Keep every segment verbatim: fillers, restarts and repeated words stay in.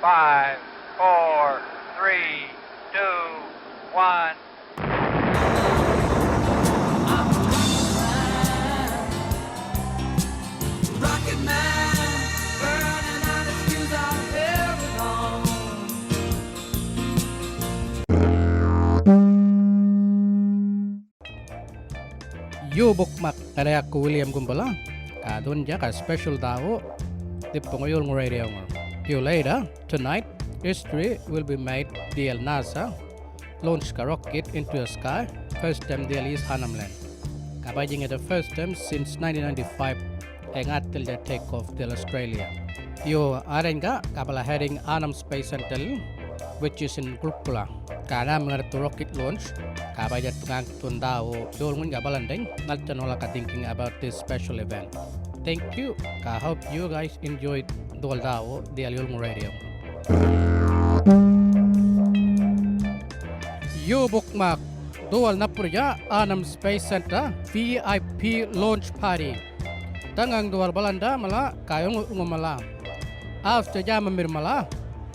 Five, four, three, two, one. Yo, bukmak, ŋarra yaka William Gumbala, ka dhuwandja ga special dhäwu, Dhippuŋu Yolŋu Radio ŋur. Yo, later tonight, history will be made dhiyal NASA launch ga rocket into the sky, first time dhiyal East Annamlan. Ka bajinga the first time since nineteen ninety-five, ga ŋäthilnydja take off dhiyal Australia. Yo, arrangeka, ka bala heading Annam Space Center, which is in Kulkula. Ga nham ŋarra rocket launch, ka bajattu ŋäŋ- thun dhäwu yolŋuny ga balandany, nhaltjan walaka thinking about this special event. Thank you, ka hope you guys enjoyed dhuwal dhäwu dhiyal Yolŋu Radio. Yo, bukmak, dhuwal nhapurrya Annam Space Center V I P launch party. Dhaŋaŋ dhuwal balanda mala, ka yolŋu mala. After djämamir mala,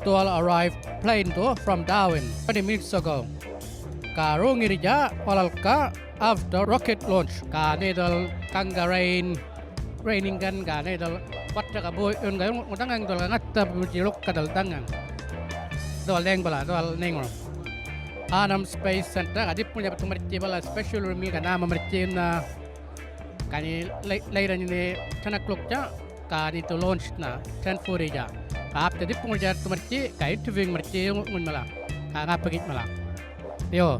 dhuwal arrived plane dhu from Darwin twenty minutes ago. Ga roŋirrya walalka after rocket launch, ga nhe dhuwal gaŋga rain, raining gan, ga nhe dhuwal watta ga buyun, ga yolŋu dhaŋaŋ dhuwal ga ŋatha butji ḻukka dhuwal dhaŋaŋ. Dhuwal dhäŋ bala, dhuwal nheŋur. Annam Space Center, ga dhippuŋulyabatu marrtji bala special room ga nhäma marrtji na. Ga nhe lay-, layra nhe ten o'clock-tja, ga nhe dhu launch na ten forty-dja. Ga aptha dhippuŋurrya marrtji, ga interviewing marrtji ŋu-, ŋuny mala, ga ŋäpaginy mala. Yo.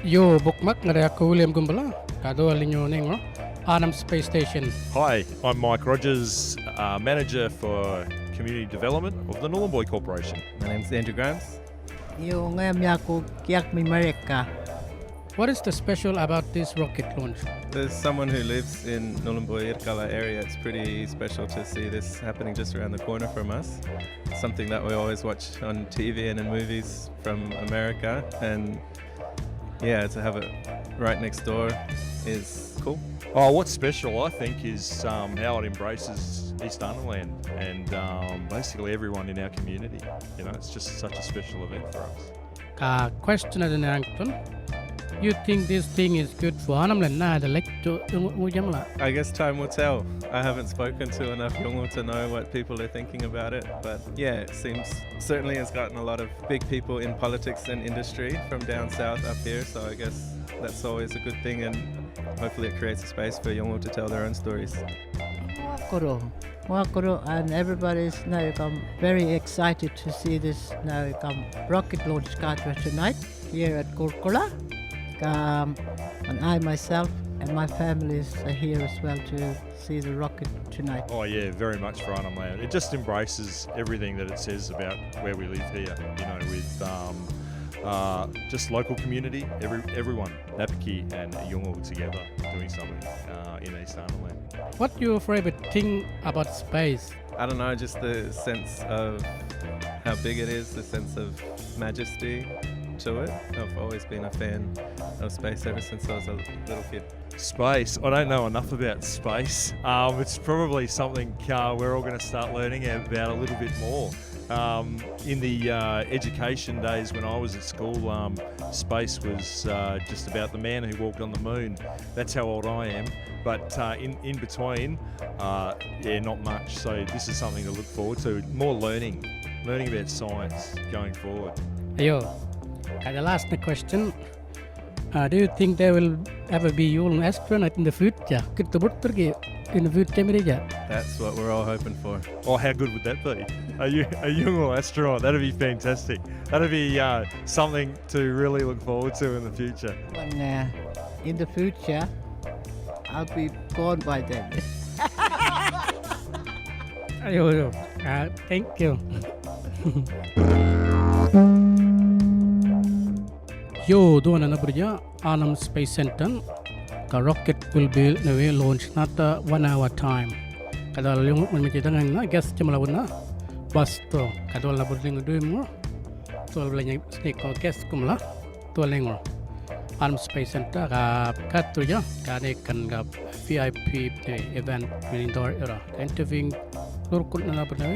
Yo, bukmak, ŋarra yaka William Gumbala, ga dhuwal nyu nheŋur, Annam Space Station. Hi, I'm Mike Rogers, uh, Manager for Community Development of the Nhulunbuy Corporation. My name's Andrew Grimes. Yo, ŋayam yaka Yakmi Marika. What is the special about this rocket launch? As someone who lives in Nhulunbuy Yirrkala area, it's pretty special to see this happening just around the corner from us. Something that we always watch on T V and in movies from America, and yeah, to have it right next door is cool. Oh, what's special, I think, is, um, how it embraces East Arnhem Land and, um, basically everyone in our community. You know, it's just such a special event for us. Ga question-a dhan yaŋthun, you think this thing is good for Arnhem Land, na the lake to, uh, uh, jamla? I guess time will tell. I haven't spoken to enough Yolŋu to know what people are thinking about it, but yeah, it seems, certainly has gotten a lot of big people in politics and industry from down south up here, so I guess that's always a good thing, and hopefully it creates a space for Yolŋu to tell their own stories. Wakuru, Wakuru, and everybody is now come very excited to see this now come rocket launch Katra tonight here at Kulkula. Um, and I myself and my families are here as well to see the rocket tonight. Oh yeah, very much for Arnhem Land. It just embraces everything that it says about where we live here, you know, with, um, uh, just local community, every-, everyone, Napuki and Yolŋu together doing something, uh, in East Arnhem Land. What your favorite thing about space? I don't know, just the sense of how big it is, the sense of majesty to it. I've always been a fan of space ever since I was a little kid. Space. I don't know enough about space. Um, it's probably something, uh, we're all gonna start learning about a little bit more. Um, in the, uh, education days when I was at school, um, space was, uh, just about the man who walked on the moon. That's how old I am. But, uh, in, in between, uh, yeah, not much. So this is something to look forward to. More learning, learning about science going forward. Ayo, ka the last question. Uh, do you think there will ever be Yolŋu astronaut in the future? Kittu butturgi in the future mirija? That's what we're all hoping for. Oh, how good would that be? A Yo-, a Yolŋu astronaut. That'd be fantastic. That'd be, uh, something to really look forward to in the future. When, uh, in the future, I'll be gone by then. Ayo, ayo. Uh, thank you. Yo, dhuwan-a nhapurrya Arnhem Space Center, ka rocket will be, nhe, launch in after one hour time. Ka dhuwal yolŋu ŋunhi dhaŋaŋ na gas jamala wunna bus to. Ka dhuwal nhapurr liŋ duym ŋur. Dhuwal bala nyi snik ko gas kumla. Dhuwal liŋ ŋur. Arnhem Space Center ka kathurrya ka nhe kan ka V I P, eh, event, ini dhor ira. Interviewing lurkun na apa na,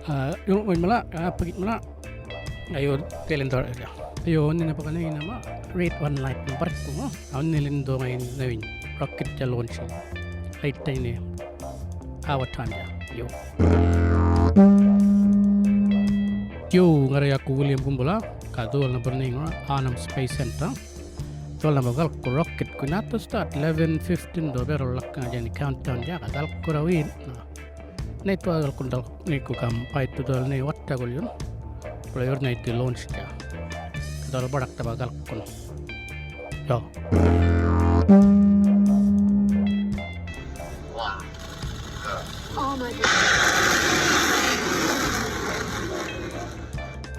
eh, yulŋuny mala, apa git mala. Ayo, telen dhor ira. Ayo, ini apa kana ini nama? Red one light number kuma. Ayo, ini lindo ngai ini rocket ja launching. Late ini. Our time ya. Yo. Yo, ŋarra yaku William Gumbula, ka dhuwal na bärnina Arnhem Space Center. Dhuwal na ba galkun rocket ku na to start eleven fifteen do berul lakka jani countdown ja ka galkun rawin. Nai dhuwal galkun dal ni ku kam paitu dhuwal ni watta gul yun. Bula yur nai ti launch ja. Dhuwal barak ta ba galkun. Yo.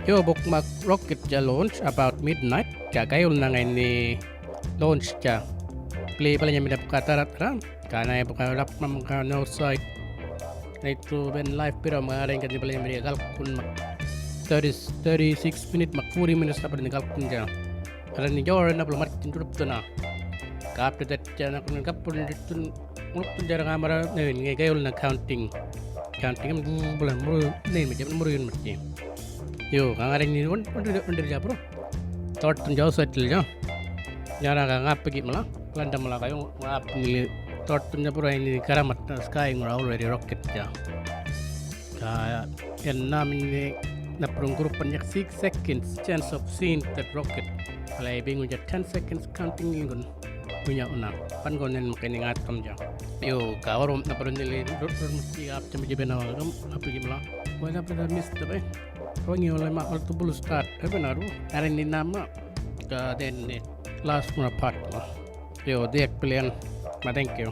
Yo, bukmak rocket ja launch about midnight. Ja gayul na ngai ni launch ja. Bili bala nyamina buka tarat ram. Ka nai buka lap mam ka no side. Nai tu ben live pira ma areng kan bala nyamina galkun mak. Thirty, thirty-six minute mak forty minutes apa ni galkun ja. Areng ni jor na bala martin turup tu na. Ka after that ja na kun kapun ditun nguluk tun jara ngamara nai ngai gayul na counting. Counting am bula muru nai ma jam muru yun martin. Yo, ka ngareng ni un-, undir, undir ja bro. Thought tun jauh settle ja. Nyara ka ngap pigi mala, landa mala ka yung ngap ni thought tun ja bro ini karamat na sky ngura already rocket ja. Ka yan nam ini naprung group yak six seconds chance of seeing that rocket. Alai bingu ja ten seconds counting ingun. Punya una. Pan gonen makini ngatam ja. Yo, ka warum naprung nili dur dur mesti ap jam jibe na wagam, apa gimla. Wala apa miss tabe. Wangi wala ma altu bulu start. Apa naru? Arin ni nama. Ka then ni last muna part ma. Yo, diak pilihan. Ma thank you.